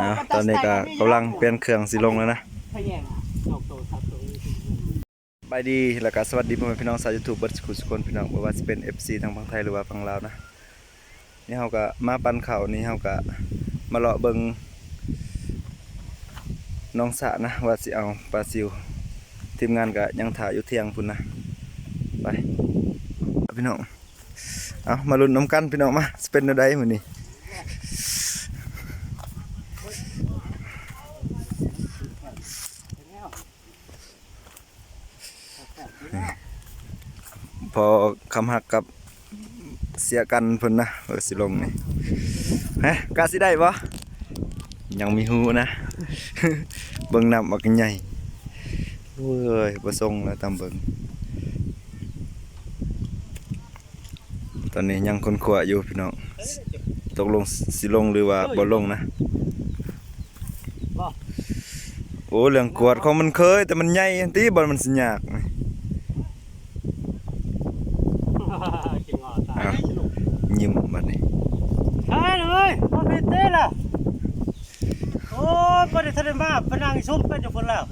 ອ່າ ຕອນນີ້ກໍກຳລັງປ່ຽນເຄື່ອງຊິລົງແລ້ວນະ. ສະບາຍດີ ແລ້ວກໍສະຫວັດດີພໍ່ແມ່ພີ່ນ້ອງຊາວຢູທູບເບິດສູ່ຄົນພີ່ນ້ອງ, ບໍ່ວ່າຊິເປັນເອັຟຊີທາງຝັ່ງໄທ ຫຼືວ່າຝັ່ງລາວນະ. ນີ້ເຮົາກໍມາປັ່ນເຂົ້າ, ນີ້ເຮົາກໍມາເລາະເບິ່ງໜອງສະນະ ວ່າຊິເອົາປາຊິວ. ທີມງານກໍຍັງຖ້າຢູ່ທຽງພຸ້ນນະ. ໄປພີ່ນ້ອງ. ເອົາ ມາລຸ້ນນຳກັນພີ່ນ້ອງມາ, ຊິເປັນແນວໃດມື້ນີ້. ພໍຄຳຮັກກັບເສຍກັນເພິ່ນນະ ວ່າຊິລົງນີ້. ຮະ ກະຊິໄດ້ບໍ່? ຍັງມີຮູ້ນະ. ເບິ່ງນ້ຳບັກໃຫຍ່. ໂອ້ຍ ບໍ່ສົ່ງແລ້ວຕາມເບິ່ງ. ຕອນນີ້ຍັງຄົ້ນຄວ້າຢູ່ພີ່ນ້ອງ, ຕົກລົງຊິລົງ ຫຼືວ່າບໍ່ລົງນະ. ໂອ້ ເລື່ອງກວດຂອງມັນເຄີຍ ແຕ່ມັນໃຫຍ່ຫັ້ນຕິ ບ່ອນມັນຊິຍາກ. ອ່ະ ຍິ້ມບັດນີ້. ໄດ້ເລີຍ ບໍ່ຜິດຕິລະ. ໂອ້ຍ ບໍ່ໄດ້ທັນໄດ້ມາ ໄປນັ່ງຊຸມເປັນຢູ່ພຸ້ນແລ້ວ.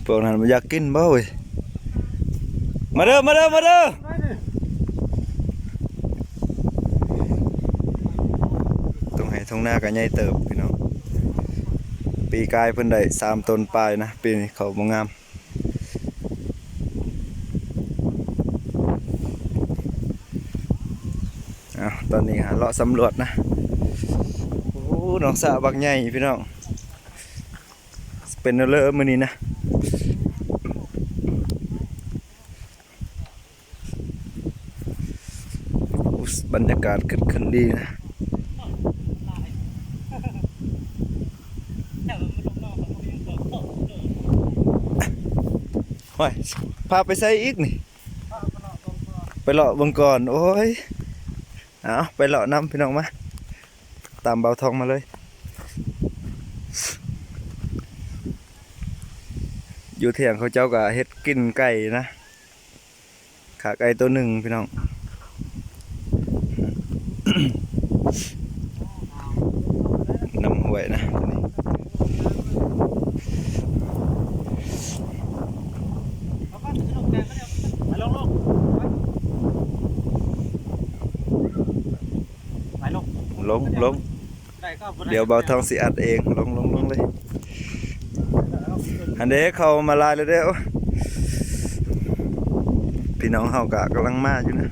ພວກນັ້ນບໍ່ຢາກກິນບໍ່ເວີຍ? ມາເດີ ມາເດີ ມາເດີ. ທົ່ງໄຮ່ທົ່ງນາກໍໃຫຍ່ເຕີບພີ່ນ້ອງ. ປີກາຍເພິ່ນໄດ້ສາມໂຕນປາຍນະ, ປີນີ້ເຂົ້າບໍ່ງາມ. ເອົາ ຕອນນີ້ຫາເລາະສຳຫຼວດນະ. ໂອ້ ໜອງສະບັກໃຫຍ່ພີ່ນ້ອງ. ເປັນແນວເລີມື້ນີ້ນະ. ໂອ້ ບັນຍາກາດຄຶກຄື້ນດີນະ. ໂອ້ຍ ພາໄປໃສອີກນີ້? ໄປເລາະເບິ່ງກ່ອນ. ໂອ້ຍ ເອົາ ໄປເລາະນຳພີ່ນ້ອງມາ. ຕາມບ່າວທອງມາເລີຍ. ຢູ່ຖຽງເຂົາເຈົ້າກໍເຮັດກິນໄກ່ນະ, ຂາໄກ່ໂຕໜຶ່ງພີ່ນ້ອງ. ນ້ຳຫ້ວຍນະ ໄປລົງ ລົງ ລົງ ໄດ້ກໍບໍ່ໄດ້ ດຽວບ່າວທອງຊິອັດເອງ. ລົງ ລົງ ລົງເລີຍ. ຫັ້ນເດ້ ເຂົ້າມາຫຼາຍແລ້ວເດ້. ໂອ້ຍ ພີ່ນ້ອງເຮົາກະກຳລັງມາຢູ່ນະ.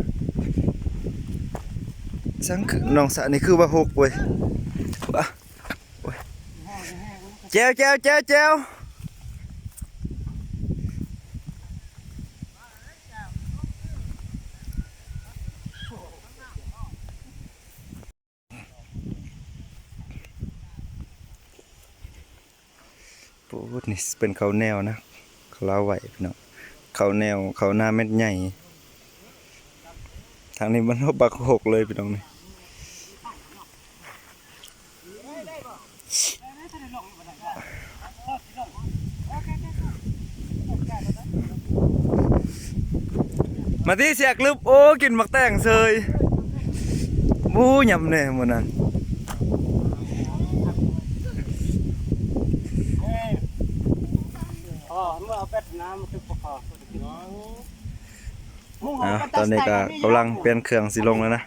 ສັງ ໜອງສະນີ້ຄືວ່າຫົກເວີຍ. ໂອ້ຍ ແຈ່ວ ແຈ່ວ ແຈ່ວ ແຈ່ວ. ໂອ້ ນີ້ເປັນເຂົ້າແນວນະ ເຂົາລາວໄຫວ້ພີ່ນ້ອງ. ເຂົ້າແນວ ເຂົ້ານາເມັດໃຫຍ່. ທາງນີ້ມັນບັກຫົກເລີຍພີ່ນ້ອງນີ້. ມາຕິ ສຽກລຶບ. ໂອ້ ກິນໝາກແຕງເສີຍ. ໂອ້ ຍຳແດ່ມື້ນັ້ນ. ເອົາ ຕອນນີ້ກໍກຳລັງປ່ຽນເຄື່ອງຊິລົງແລ້ວນະ.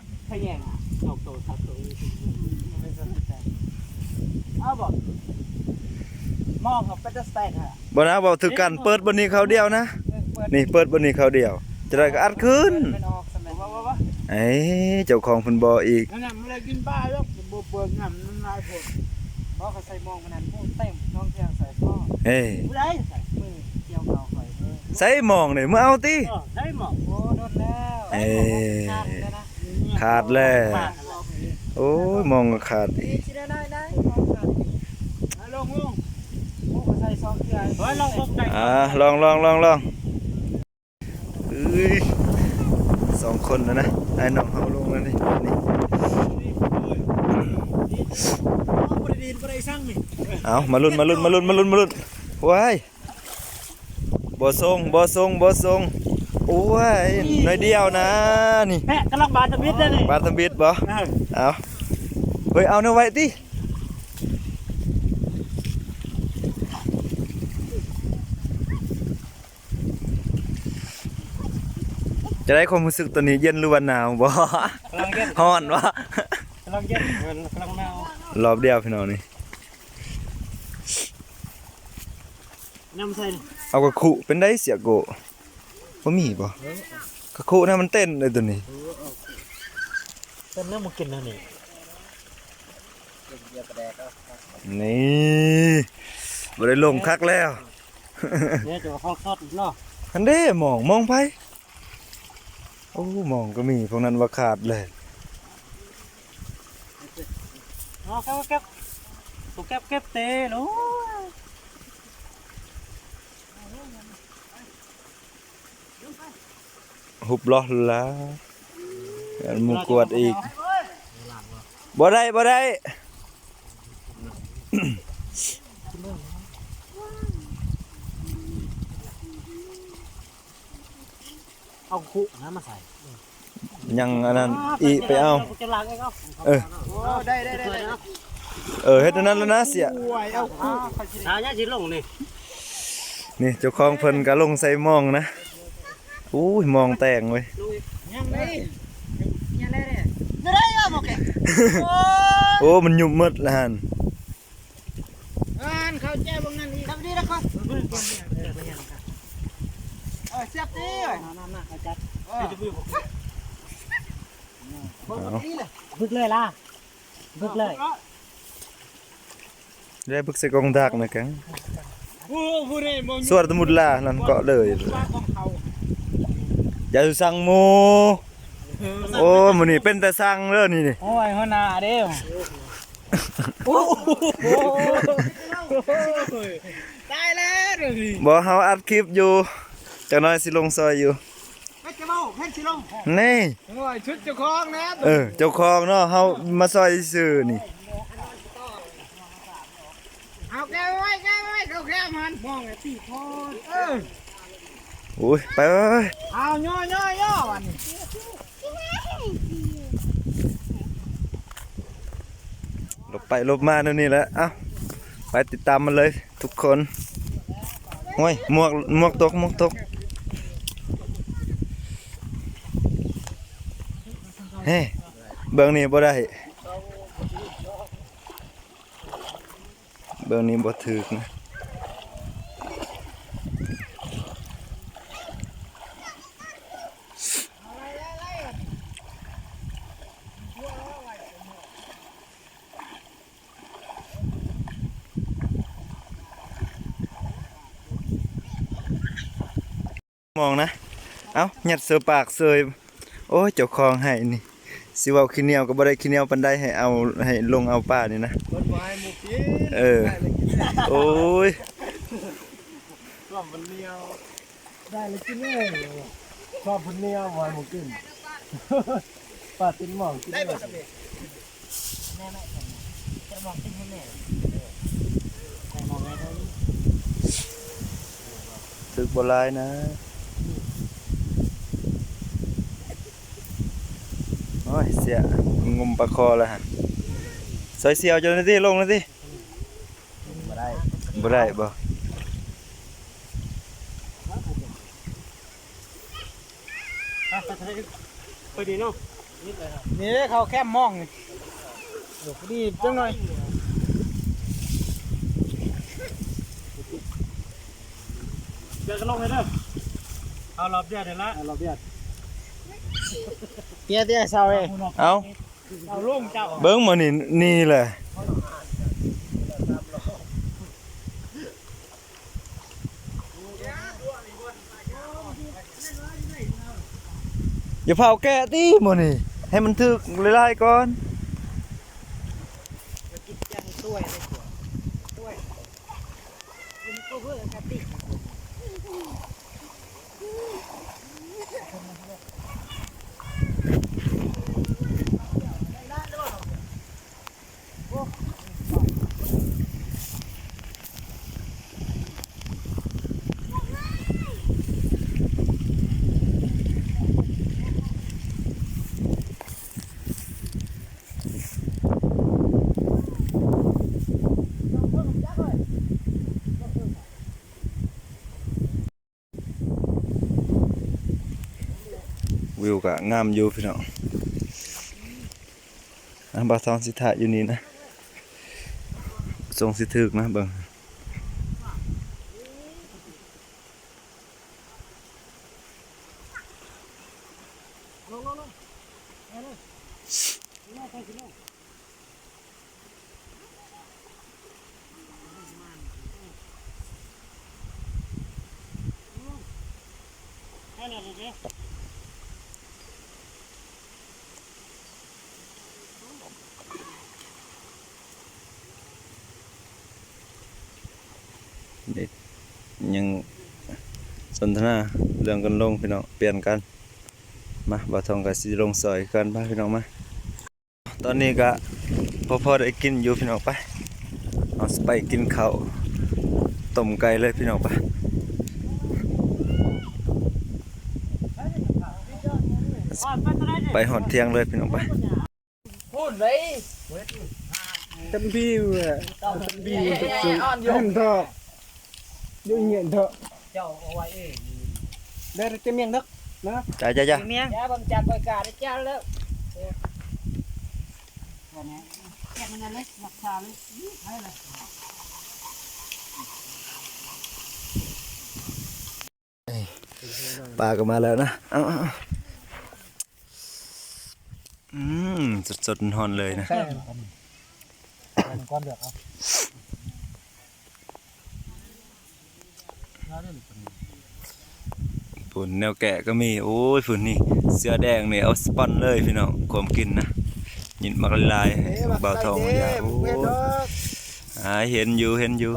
ບໍ່ນະ ເວົ້າຖືກກັນ. ເປີດບ່ອນນີ້ເຂົ້າດຽວນະ. ນີ້ ເປີດບ່ອນນີ້ເຂົ້າດຽວ. ຈະໄດ້ກໍອັດຄືນ. ເອີ ເຈົ້າຂອງເພິ່ນບໍ່ອີກ. ເອີ ໃສ່ໝອງນີ້ ມາເອົາຕິ. ເອີ ຂາດແລ້ວ. ໂອ້ຍ ໝອງກໍຂາດອີກ. ອ່າ ລອງ ລອງ ລອງ ລອງ. ເອີຍ ສອງຄົນແລ້ວນະ ອ້າຍນ້ອງເຮົາລົງແລ້ວນີ້. ເອົາ ມາລຸ້ນ ມາລຸ້ນ ມາລຸ້ນ ມາລຸ້ນ ມາລຸ້ນ. ວ້າຍ ບໍ່ສົ່ງ ບໍ່ສົ່ງ ບໍ່ສົ່ງ. ໂອ້ຍ ໜ້ອຍດຽວນະນີ້ ແພະກຳລັງບານທຳອິດເດ້ນີ້ ບານທຳອິດບໍ່? ເອີ ເອົາ ເຮີ້ຍ ເອົາແນວໄວ້ຕິ. ຈະໄດ້ຄວາມຮູ້ສຶກຕອນນີ້ ເຢັນຫຼືວ່າໜາວບໍ່? ກຳລັງເຢັນ ຮ້ອນບໍ່? ກຳລັງເຢັນ ເອີ ກຳລັງໜາວ ລອບດຽວພີ່ນ້ອງນີ້ ນຳໃສ່ ເອົາກະຄຸ ເປັນໃດເສຍໂກ? ບໍ່ມີບໍ່? ເອີ ກະຄຸນະ ມັນເຕັ້ນເດ້ໂຕນີ້ ເອີ ເອົາ ເຕັ້ນແລ້ວບໍ່ກິນແນວນີ້ ນີ້ ບໍ່ໄດ້ລົງຄັກແລ້ວ ເດ້ ເຈົ້າຂອງສົດເນາະ ຫັ້ນເດ້ ມອງ ມອງໃຜ? ໂອ້ ມອງກໍມີ ພວກນັ້ນວ່າຂາດແລ້ວ ເອົາ ເກັບ ເກັບ ເກັບ ເກັບເຕໂລ ຮຸບຫຼໍ່ລະ ຢ້ານໝູກວດອີກ ບໍ່ໄດ້ ບໍ່ໄດ້ ເອົາຄຸນະມາໃສ່ ຍັງອັນນັ້ນອີກ ໄປເອົາ ເອີ ໂອ້ ໄດ້ ໄດ້ ໄດ້ ໄດ້ ເອີ ເຮັດອັນນັ້ນແລ້ວນະເສຍ ໂອ້ຍ ເອົາຄຸນ ສາຍາຊິລົງນີ້ ນີ້ເຈົ້າຂອງເພິ່ນກະລົງໃສ່ມອງນະ ໂອ້ຍ ມອງແຕງເວີຍ ຍັງໄດ້ ຍັງໄດ້ເດ້ ໄດ້ເອົາບໍ່ແກ ໂອ້ ໂອ້ ມັນຍຸບໝົດລະຫັ້ນ ອ່ານເຂົ້າແຈວເບິ່ງນັ້ນອີກ ຈັບດີນະ ເອີ ສຽບຕິ ມາ ມາ ມາ ເອົາຈັບ ເອີ ເບິ່ງບັກນີ້ລະ ບຶກເລີຍລະ ບຶກເລີຍ ໄດ້ບຶກໃສ່ກອງດັກນະກັງ ສວດຕະມຸດລາ ນັ້ນເກາະເລີຍ ຢ່າສູ່ສັ່ງໝູ່ ໂອ້ ມື້ນີ້ເປັນແຕ່ສັ່ງເດີນີ້ ໂອ້ຍ ຫົວໜ້າເດ້ ໂອ້ ຕາຍແລ້ວເດີນີ້ ບໍ່ ເຮົາອັດຄລິບຢູ່ ຈັກໜ້ອຍຊິລົງຊ່ອຍຢູ່ ເຮັດຈະເວົ້າ ເຮັດຊິລົງ ນີ້ ໂອ້ຍ ຊຸດເຈົ້າຂອງແນ່ ເອີ ເຈົ້າຂອງເນາະ ເຮົາມາຊ່ອຍຊື່ໆນີ້ ເອົາແກ້ໄວ້ ແກ້ໄວ້ ເຂົາແກ້ມັນ ມອງໄອ້ຕີໂພດ ເອີ ໂອ້ຍ ໄປ ໄປ ໄປ ເອົາ ຍໍ ຍໍ ຍໍ ບາດນີ້ ຫຼົບໄປຫຼົບມາແນວນີ້ແຫຼະ ເອົ້າ ໄປຕິດຕາມມັນເລີຍທຸກຄົນ ໂອ້ຍ ໝວກ ໝວກຕົກ ໝວກຕົກ ເຮີ້ຍ ເບິ່ງນີ້ບໍ່ໄດ້ ເບິ່ງນີ້ບໍ່ຖືກນະ ມອງນະ ເອົ້າ ຍັດເສີປາກເສີຍ ໂອ້ຍ ເຈົ້າຂອງໃຫ້ນີ້ ຊິເວົ້າຂີ້ໜຽວກໍບໍ່ໄດ້ຂີ້ໜຽວປານໃດ ໃຫ້ເອົາ ໃຫ້ລົງເອົາປານີ້ນະ ເພິ່ນບໍ່ໃຫ້ໝູ່ກິນ ເອີ ໄດ້ແລ້ວກິນເອງ ໂອ້ຍ ຊ່ວມມັນໜຽວ ໄດ້ແລ້ວກິນເອງ ຊອບເພິ່ນໜຽວ ບໍ່ໃຫ້ໝູ່ກິນ ປາຕິດໝອງກິນ ໄດ້ບໍ່ສຳເລັດ ຖືກບໍ່ຫຼາຍນະ ໂອ້ຍ ເສຍ ງຸ່ມປາຄໍລະຫັ້ນ ຊ່ອຍເສຍເຈົ້າໜ້າທີ່ ລົງໜ້າທີ່ ບໍ່ໄດ້ ບໍ່ໄດ້ບໍ່? ໄປດີເນາະ ນີ້ເຂົາແຄມມອງນີ້ ໂອ້ ດີຈັງໜ້ອຍ ເດີນກັນລົງເລີຍເດີ ເອົາລອບດຽວນີ້ລະ ເອົາລອບດຽວ ເຕຍ ເຕຍ ເຊົາເອ ເອົາ ເອົາລົງເຈົ້າ ເບິ່ງມື້ນີ້ ນີ້ແຫຼະ ຢ່າຟ້າວແກະຕິມື້ນີ້ ໃຫ້ມັນຖືກຫຼາຍໆກ່ອນ. ວິວກະງາມຢູ່ພີ່ນ້ອງ. ອ່ະ ບ່າວທອງຊິຖ່າຍຢູ່ນີ້ນະ ຊົງຊິຖືກນະ ເບິ່ງ. ນີ້ຍັງສົນທະນາເລື່ອງກັນລົງພີ່ນ້ອງ ປ່ຽນກັນ. ມາ ບ່າວທອງກະຊິລົງຊ່ອຍຄືກັນ ພາພີ່ນ້ອງມາ. ຕອນນີ້ກະພໍ ພໍໄດ້ກິນຢູ່ພີ່ນ້ອງ ໄປ ເຮົາຊິໄປກິນເຂົ້າຕົ້ມໄກ່ເລີຍພີ່ນ້ອງ ໄປ ໄປຮອດທ່ຽງເລີຍພີ່ນ້ອງ ໄປ. ພຸ້ນເລີຍ ຈຳບີ ຈຳບີ ເຫັນດອກ ຢູ່ເຫັນດອກ ເຈົ້າເອົາໄວ້ເອງ ໄດ້ແຕ່ມຽງເດີນະ ຈ້າໆໆ ມຽງ ຢ່າບັງຈັກໄວ້ກາໄດ້ຈ້າແລ້ວ ແກະມັນນັ້ນເລີຍ ລັກສາເລີຍ ໄປເລີຍ. ປາກໍມາແລ້ວນະ ເອົາໆໆ ອືມ ສົດໆ ຮ້ອນເລີຍນະ. ພຸ້ນແນວແກະກໍມີ ໂອ້ຍ ພຸ້ນນີ້ ເສືອແດງນີ້ເອົາສະປອນເລີຍພີ່ນ້ອງ ຄວາມກິນນະ ຍິນໝາກຫຼາຍໆ ບ່າວທອງຢາກ ໂອ້ຍ ອ່າ ເຫັນຢູ່ ເຫັນຢູ່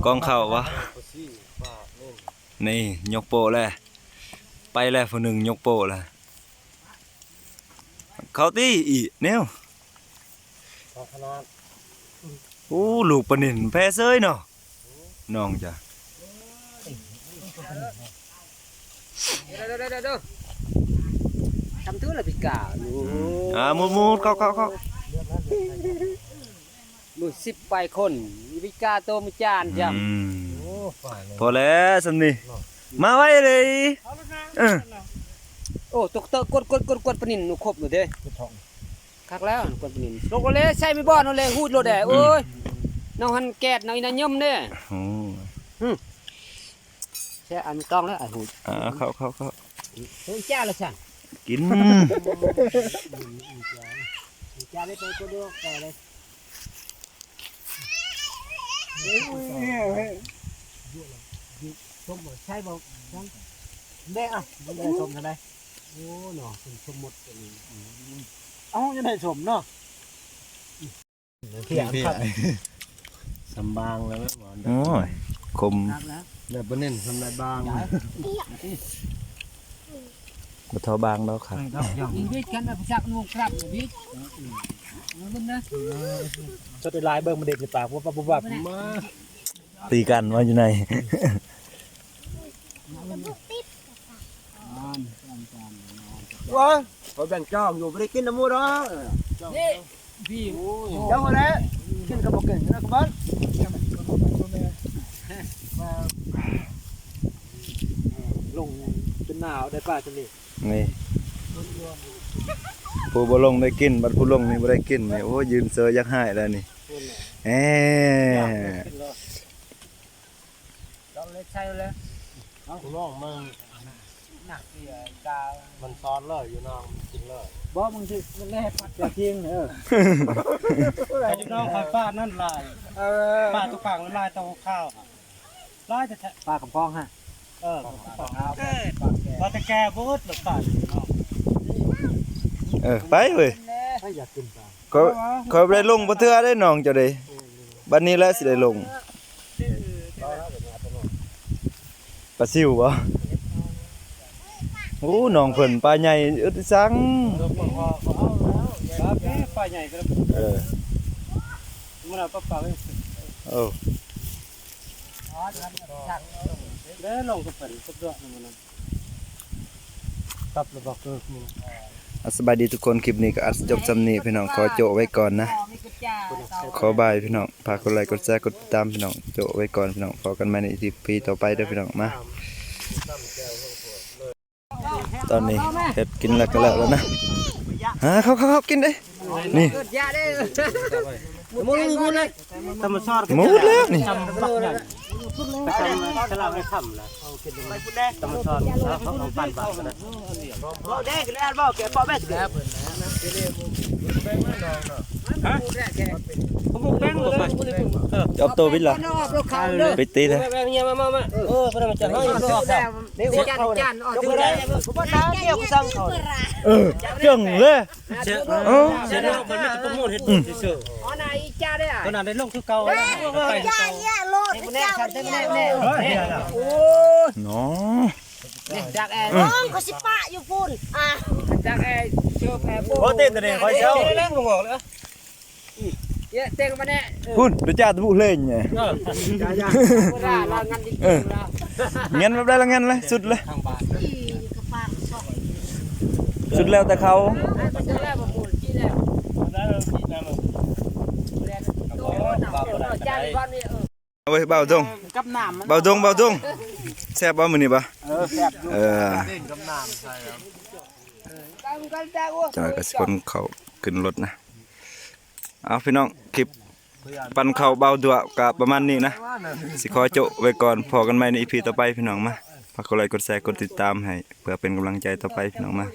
ກ້ອງເຂົ້າວະ ນີ້ຍົກໂປ້ແລ້ວ ໄປແລ້ວ ຜູ້ໜຶ່ງຍົກໂປ້ແລ້ວ. ເຂົ້າຕິອີກແນວ ໂອ້ ລູກປານິນແພ້ເຊີຍເນາະ ນ້ອງຈ້ະ ທຳໂທລະພິກາ ອືມ ອ່າ ໝູດໆ ເຂົ້າໆ ໝູດສິບປາຍຄົນ ວິກາໂຕມະຈານຈ້ຳ ອືມ ພໍແລ້ວສ່ຳນີ້ ມາໄວເລີຍ ເອີ ໂອ້ ຕົກເຕີກວດໆໆ ປານິນໜູຄົບຢູ່ເດ້ ຄັກແລ້ວ ກວດປານິນ ລົງໂລດເລີຍ ໃສ່ໄມ້ບອນໂລດເລີຍ ຮູດໂລດແດ່ ອືມ ໂອ້ຍ ນ້ອງຫັ້ນແກດ ນ້ອງອີນາຍົມເດ້ ໂອ້ ອືມ ແຊະ ອັນຕ້ອງແລ້ວ ອາ ຫູດ ອ່າ ເຂົ້າໆໆ ເຮີ້ຍ ຈ້າລະຊັ້ນ ກິນ ຈ້າໄດ້ໄປກໍດອກ ໄປເລີຍ ເອີ ເອີ ເອີ ສົ້ມບໍ່ ໃຊ່ບໍ່ ຍັງ ແດງ ອ່ະ ມັນໄດ້ສົ້ມຈັ່ງໃດ ໂອ້ ເນາະ ສົ້ມໝົດ ເອົາ ຍັງໄດ້ສົ້ມເນາະ. ເພຍ ສຳບາງແລ້ວແມ່ນບໍ່? ໂອ້ຍ ຄົມ ແບບບໍ່ເນັ້ນທຳລາຍບາງ ບໍ່ທໍ່ບາງດອກຄັບ ອີວິດກັນໄປປະຊາກະນຸງກລັບອີວິດ ເອົາເບິ່ງນະ ສົດຫຼາຍ ເບິ່ງມັນເດັດໃນປາກ ວັບໆ ມາ ຕີກັນວ່າຢູ່ໃນ ໂອ້ຍ ຂ້ອຍແບ່ງຈອງຢູ່ ບໍ່ໄດ້ກິນນຳໝູດອກ ນີ້ ພີ່ ເຈົ້າຫັ້ນແຫຼະ ກິນກໍບໍ່ເກັ່ງນະກະບອນ ລົງຈົນໜາວໄດ້ປາຊຳນີ້ ນີ້ ຜູ້ບໍ່ລົງໄດ້ກິນ ບັດຜູ້ລົງນີ້ບໍ່ໄດ້ກິນນີ້ ໂອ້ຍ ຢືນເຊີຢາກຮ້າຍແລ້ວນີ້ ເອີ ເຈົ້າເລັກໃສ່ແລ້ວ ເອົາ ນ້ອງມັນ ໜັກເສຍກາ ມັນຊ້ອນເລີຍ ຢູ່ນ້ອງກິນເລີຍ ບໍ່ ມຶງຊິ ມັນແລ່ປັດຈາກທີງ ເອີ ຢູ່ນ້ອງຂ້ອຍປານັ້ນຫຼາຍ ເອີ ປາຕົວກາງຫຼາຍ ຕົວຂາວ ຫຼາຍແທ້ໆ ປາກຳປອງຫັ້ນ ເອີ ປາກຳປອງ ເອີ ວ່າແຕ່ແກ່ບໍ່ອຶດດອກປາ ເອີ ໄປເວີຍ ຂ້ອຍຢາກກິນປາ ຂ້ອຍ ຂ້ອຍບໍ່ໄດ້ລົງຈັກເທື່ອເດ້ນ້ອງເຈົ້າເດ້ ບັດນີ້ແຫຼະຊິໄດ້ລົງ ປາຊິວບໍ່? ໂອ້ ນ້ອງເພິ່ນປາໃຫຍ່ອຶດອີ່ສັງ ປາໃຫຍ່ກໍ ເອີ ມັນເອົາປາປາກ ເອີ ເດີ ລົງກັບເພິ່ນກັບດວກນັ້ນ ປັບລະບອກເກີກ ອ່ະ ສະບາຍດີທຸກຄົນ ຄລິບນີ້ກໍອາດຈະຈົບສ່ຳນີ້ພີ່ນ້ອງ ຂໍໂຈະໄວ້ກ່ອນນະ ຂໍບາຍພີ່ນ້ອງ ຝາກກົດໄລກົດແຊກົດຕິດຕາມພີ່ນ້ອງ ໂຈະໄວ້ກ່ອນພີ່ນ້ອງ ພໍ້ກັນໃໝ່ໃນອີພີຕໍ່ໄປເດີພີ່ນ້ອງ ມາ. ຕອນນີ້ເຮັດກິນແລ້ວກໍແລ້ວແລ້ວນະ. ຫາ ເຂົ້າໆໆ ກິນເດ້. ນີ້ ໝົດແລ້ວນີ້. ຈອບໂຕວິດລະ ໄປຕີແທ້. ເອີ ຈັ່ງເລີຍ. ເອີ ເສຍເນາະ ມັນມີແຕ່ໂປຣໂມດເຮັດບຸນຊື່ໆ. ຕອນນັ້ນໄດ້ລົງຄືເກົ່າ ໄປຄືເກົ່າ. ໂອ້ຍ ນ້ອງ ຈັກແອ ນ້ອງເຂົາຊິປະຢູ່ພຸ້ນ. ຈັກແອ ໂຊກແອ ໂອ້ ເຕັ້ນຕົວນີ້ຂ້ອຍເຊົາ. ເຕັ້ງມາແນ່ ພຸ້ນ ດຽວຈາດຕະບຸເຫຼັງ. ເອີ ເງິນແບບໃດລະ ເງິນລະ ສຸດເລີຍ ສຸດແລ້ວແຕ່ເຂົາ. ເອົາເວີຍ ບ່າວດົງ ກັບນ້ຳມັນ ບ່າວດົງ ບ່າວດົງ ແຊບບໍ່ມື້ນີ້ບໍ່? ເອີ ແຊບຢູ່ ເອີ ເອີ ກັບນ້ຳໃສ່ ຈັກໜ່ອຍກໍຊິຂົນເຂົ້າຂຶ້ນລົດນະ. ເອົາ ພີ່ນ້ອງ ຄລິບ ປັນເຂົ້າບ່າວດ້ວຍກະປະມານນີ້ນະ ຊິຂໍໂຈະໄວ້ກ່ອນ. ພໍ້ກັນໃໝ່ໃນອີພີຕໍ່ໄປພີ່ນ້ອງ. ມາ ຝາກກົດໄລກ໌ ກົດແຊ ກົດຕິດຕາມໃຫ້ ເພື່ອເປັນກຳລັງໃຈຕໍ່ໄປພີ່ນ້ອງ. ມາ